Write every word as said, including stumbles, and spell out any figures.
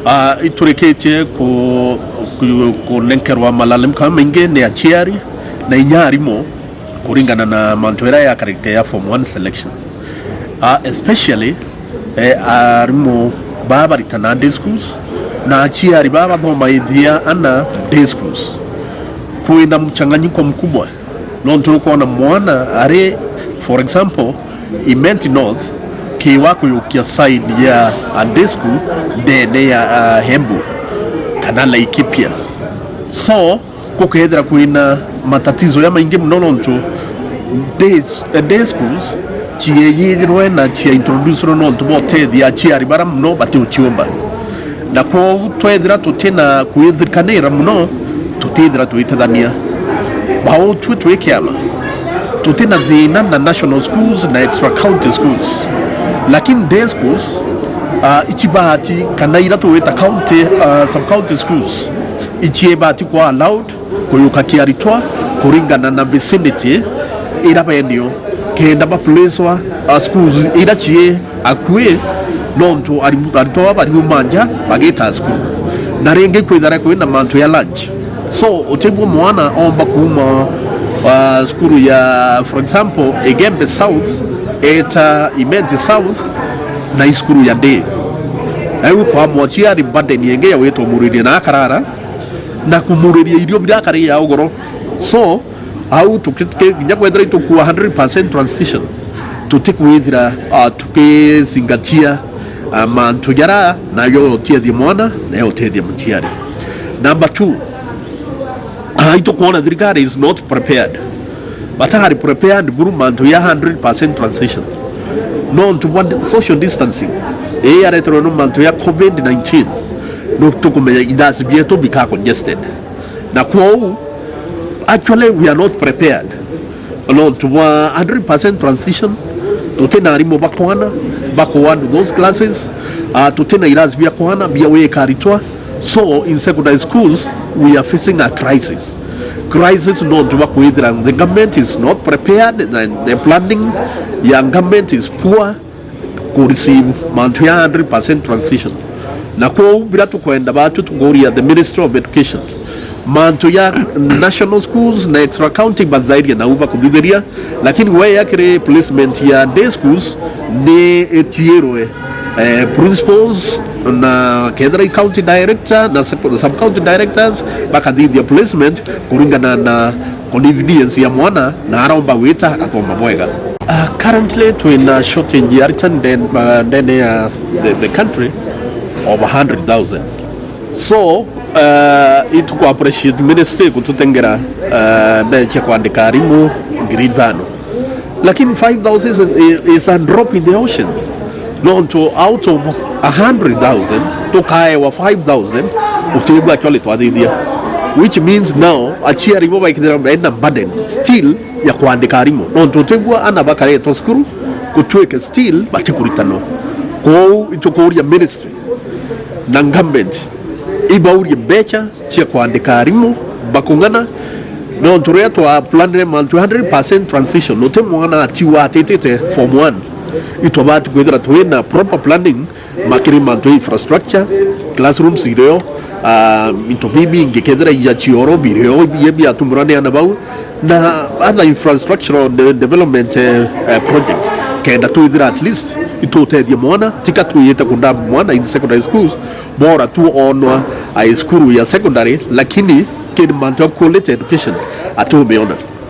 Ah, iturikitie ku-, ku-, kunenkerwa malalamiko maingi ni aciari na inya arimu kuringana na mantu jaria jakarite ya form one selection. Ah, especially, eh, arimu baa baritana day schools na aciari baa bathomaithia ana day schools. Kwina mchanganyiko mkubwa. Nontu nukwona mwana ari, for example, Imenti North, ki wa kuyukia side ya a day school ndene ya, ah, Embu kana Laikipia. So, gukethira kwina matatizo ya maingi muno nontu days, eh, day schools cieyithirwe na cia introducirwe nontu bwa utethia aciari bara muno batiuciumba. Na kwoou twethira tutina kwithikaniira muno, tutithira twitethania. Bau twi twi kiama, tutina thina na national schools na extra county schools. Lakini day schools, ah, ici bahati kana ira tugwita county, ah, sub county schools, ici ibati kwa allowed kuyukakia aritwa kuringana na vicinity ira benio, kenda ba placwa, ah, schools ira cii akui, nontu arimu-, aritwa baba bariuma nja bagita school. Na ringi kwithira kwina mantu ya lunch. So, utibwo mwana omba kuuma, ah, cukuru ya, for example, Igembe South, eta Imenti South, na i cukuru ya day. Riu kwa mwaciari burden ingi ya gwitwa muririe na akarara, na kumuriria irio biria akaria ugoro. So, au tuki-, tuki-, kinya kwethira itukua hundred percent transition, tutikwithira, ah, tukizingatia, ah, mantu jara nayo utiethia mwana, nayo utiethia muciari. Number two, ah, itukwona thirikari is not prepared. Batari prepared buru mantu ya hundred percent transition. Nontu bwa social distancing, ii yareterwe no mantu ya covid nineteen, no tukumenya indasi bietu bika congested. Na kwou, actually, we are not prepared. Nontu bwa hundred percent transition, tutina arimu bakwana, bakuhandle those classes, uh, tutina irasi bia kwana, bia wika aritwa. So, in secondary schools, we are facing a crisis. Crisis nontu bwa kwithira the government is not prepared, the, the planning ya government is poor ku receive mantu ya hundred percent transition. Na kwou bira tukwenda batu tukuria the Ministry of Education, mantu ya national schools na extra county banthairie nau bakuthithiria, lakini we yakiri placement ya day schools ni itiirwe, eh, principals na kethira i county director na sub, sub county directors bakathithia placement kuringana na convenience ya mwana na aromba gwita agathoma bwega. Uh, currently twina shortage ya aritani nden-, uh, ndene ya the, the country of a hundred thousand. So, uh, ituku appreciate ministry gututengera, uh, mbeca cia kwandika arimu ngiri ithano. Lakini five thousand is, is a drop in the ocean. Nontu out of a hundred thousand, tukaewa five thousand, utibwa actually twathithia. Which means now, aciari bo baikithira bena burden still ya kwandika arimu. Nontu utibwa ana bakaretwa cukuru, gutwike still batikuritanwa. Kwou itukuria ministry na government ibaurie mbeca cia kwandika arimu bakung'ana, nontu riria twaplanire mantu hundred percent transition, uti mwana atiwa atitite form one. Itwabati kwithira twina proper planning makiri mantu ya infrastructure, classrooms irio, ah, into bibingi kethira iya cioro birio bia biatumurwa ni ana bau, na other infrastructural de-, development, eh, eh, projects, kenda twithira at least itutethia mwana, tika twiyite kundambu mwana in secondary schools, bora tu onwa a school ya secondary, lakini kiri mantu ya quality education atumiona.